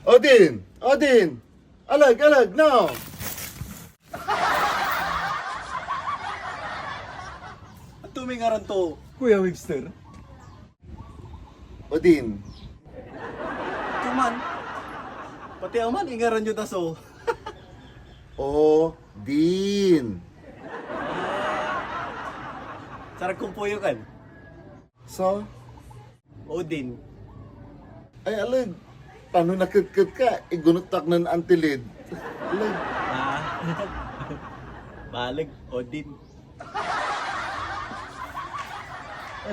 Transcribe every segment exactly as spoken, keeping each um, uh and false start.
Odin! Odin! Alag, alag, no! Anto may ngaran to, Kuya Webster? Odin. Anto man? Pati aman, ingaran yo ta so. Odin. Sarag kompoyo kan? So? Odin. Ay, aleg. Pano naketket ka, igunot tak nen Auntie Led. Aleg. Ah. Baleg, Odin.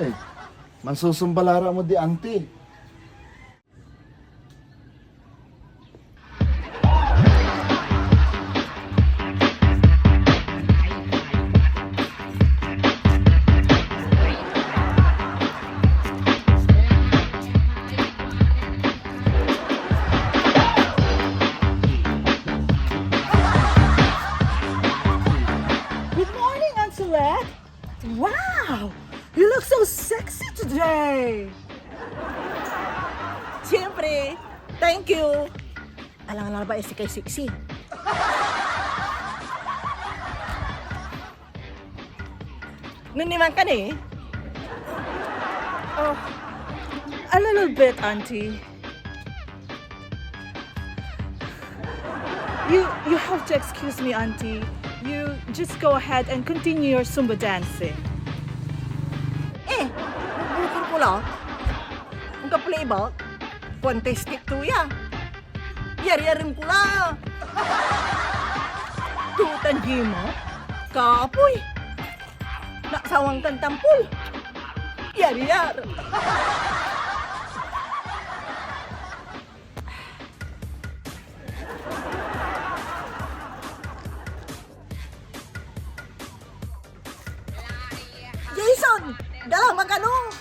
Ay, mansusumba la ra mo di Auntie. Good morning, Antoinette. Wow! You look so sexy today! Siyempre! Thank you! Alang-alang ba, eh, sikay sexy? Nuniman ka ni? Oh, a little bit, Auntie. You, you have to excuse me, Auntie. You just go ahead and continue your Zumba dancing. Eh, bukor ko la. Ang kaplay ba? Contestant to ya. Yaryaren ko la. Tutan gima. Kapoy. Naksawang kan tampol. Yaryar. Jason, dala magano?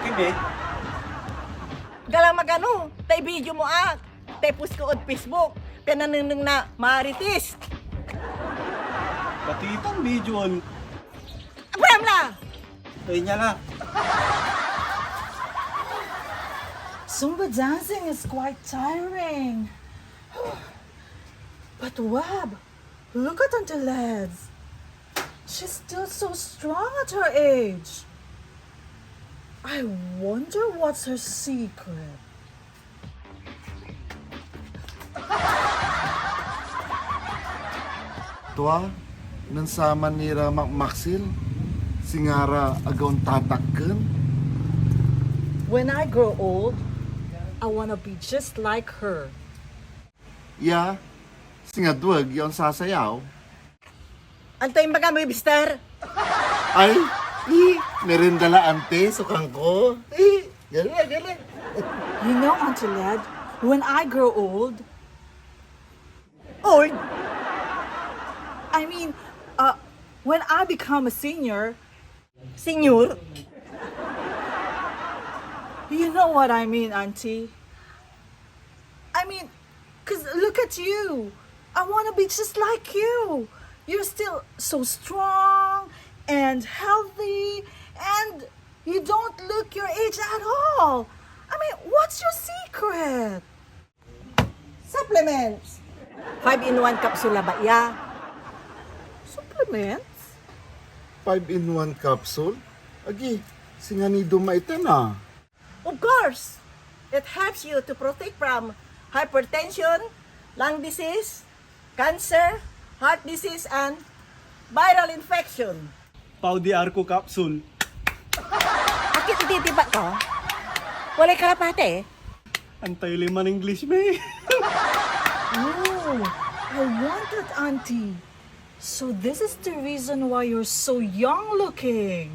Kini? Dala magano? Tay video mo ak. Tay post ko ed Facebook. Pian nanengneng na Marites. Pati tan videoan. Abraham la! Ay, niya la. Zumba dancing is quite tiring. But Web, look at Auntie Leds. She's still so strong at her age. I wonder what's her secret. Tua, nen saman ni ra makmaksil, singa ra ag ontatakken. When I grow old, I wanna be just like her. Ya, singa dueg ya onsasayaw. Anto imbaga mo, Webster? Ay, i, merenda la, Auntie, so kangko. I, galing, galing. You know, Auntie Led, when I grow old, Old? I mean, uh, when I become a senior, Senior? You know what I mean, Auntie. I mean, 'cause look at you. I wanna be just like you. You're still so strong and healthy, and you don't look your age at all. I mean, what's your secret? Supplements. Five-in-one capsule labat ya. Supplements? Five-in-one capsule? Agi, singa ni duma itan a. Of course! It helps you to protect from hypertension, lung disease, cancer, heart disease, and viral infection. Pau di Arco capsule. Akin ititipak ko? Walay kalapati. Antay liman English, me. Oh, I want that, Auntie. So this is the reason why you're so young looking.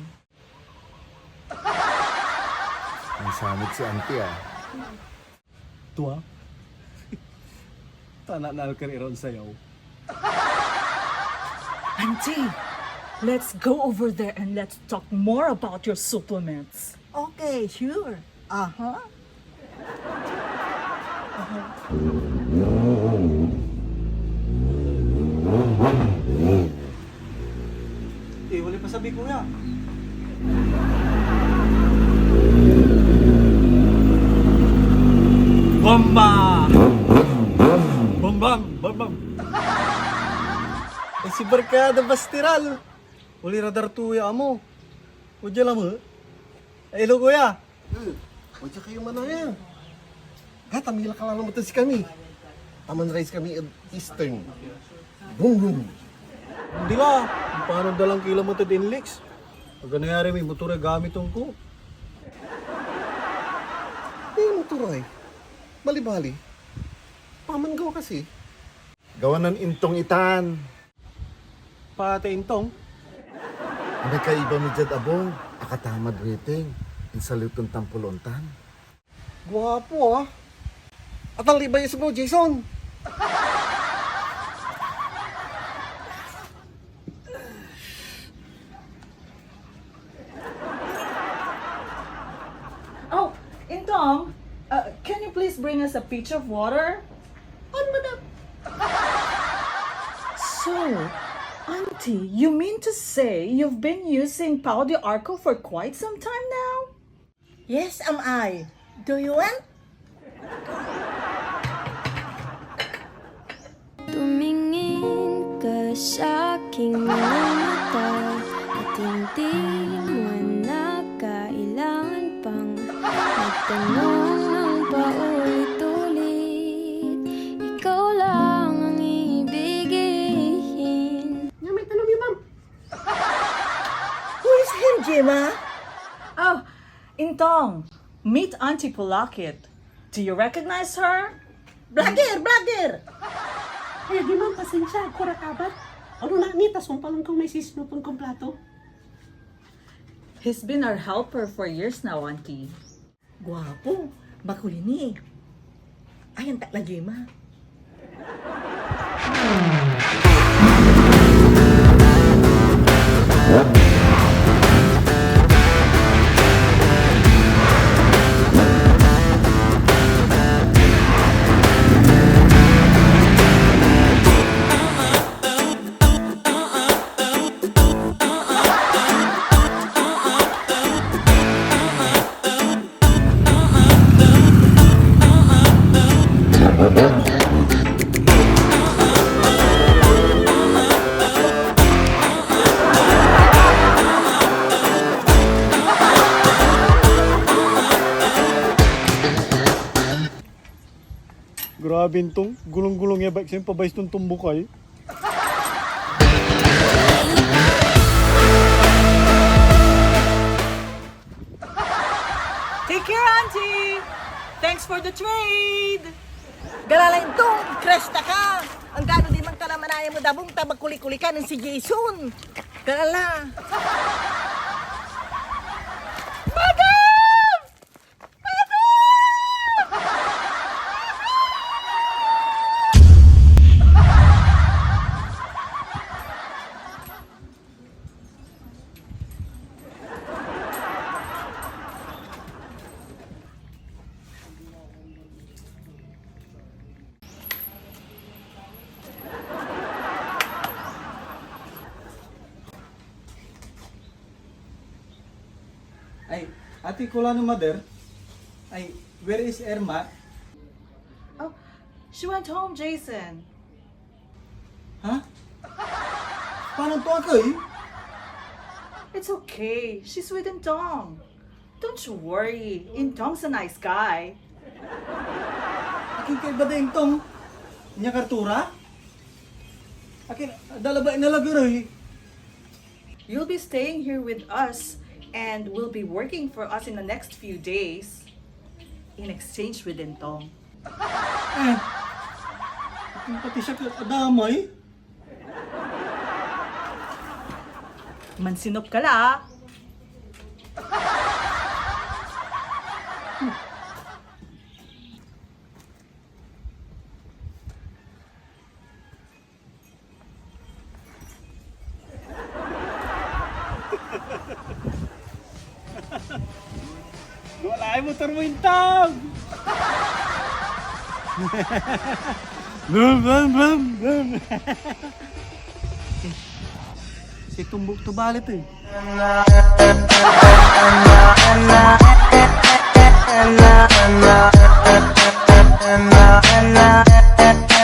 Ang samit si Auntie, ah. Tua? Tana na alker iron sayaw. Auntie, let's go over there and let's talk more about your supplements. Okay, sure. Aha. Eh, wala pa sabi, kuya. Bomba! Bombam! Bombam! Eh, si Barkada Bastiral. Uli radar to ya amo. O, dyan amo. Ay, hello, kuya. Eh, wadya kayo manaya. Gata, mila ka lang naman si kami. Taman rice kami ed Eastern. Boom, boom. Hindi la. Paano dalang kila mo ed Inlix? Pag nangyari, may motor ay gamit ko. May motor ay. Bali-bali. Paman gawa kasi. Gawa nen Intong itan. Pati Intong? May kaiba mi diad abung, akatamad waiting, insaliw ton tampol ontan. Guapo, ah. Atalibay isip mo, Jason. Oh, Intong, uh, can you please bring us a pitcher of water? On, madam. So, Auntie, you mean to say you've been using Pau de Arco for quite some time now? Yes, am I? Do you want? Tumingin ka sa aking mga mata at hindi mo na kailangan pang magtanong ng paulit-ulit. Ikaw lang ang iibigihin. Nga may tanong yun, ma'am. Who is him, Gemma? Oh, Intong, meet Auntie Pulakit. Do you recognize her? Blagger! Blagger! Ay, di man, pasensya, agko ra kabat. Ano na ni, ta sumpalen kon may sisnupon kon plato. He's been our helper for years now, Auntie. Guapo, makulini. Ay, antak lagi, ma. Grabe, Intong. Gulong-gulong ya bike sin pabais ton tumbukay. Take care, Auntie! Thanks for the trade! Galala, Intong, kresta ka! Anggano diman ka la manaya mod abung ta makuli-kuli ka nen si Jason! Galala! Madam! Ay, Ate Kulano, mother? Ay, where is Irma? Oh, she went home, Jason. Ha? Panon to akey? It's okay. She's with Intong. Don't you worry. Intong's a nice guy. Akin kaiba da Intong? Nia kartura? Akin, dala ba inalagar ey? You'll be staying here with us and will be working for us in the next few days in exchange with Intong. Eh, akin pati siak adamay? Mansinop ka la, ah. Wala ay motor mo, Intong! Brum, brum, brum, brum. Si tumbok to balet, eh. Thank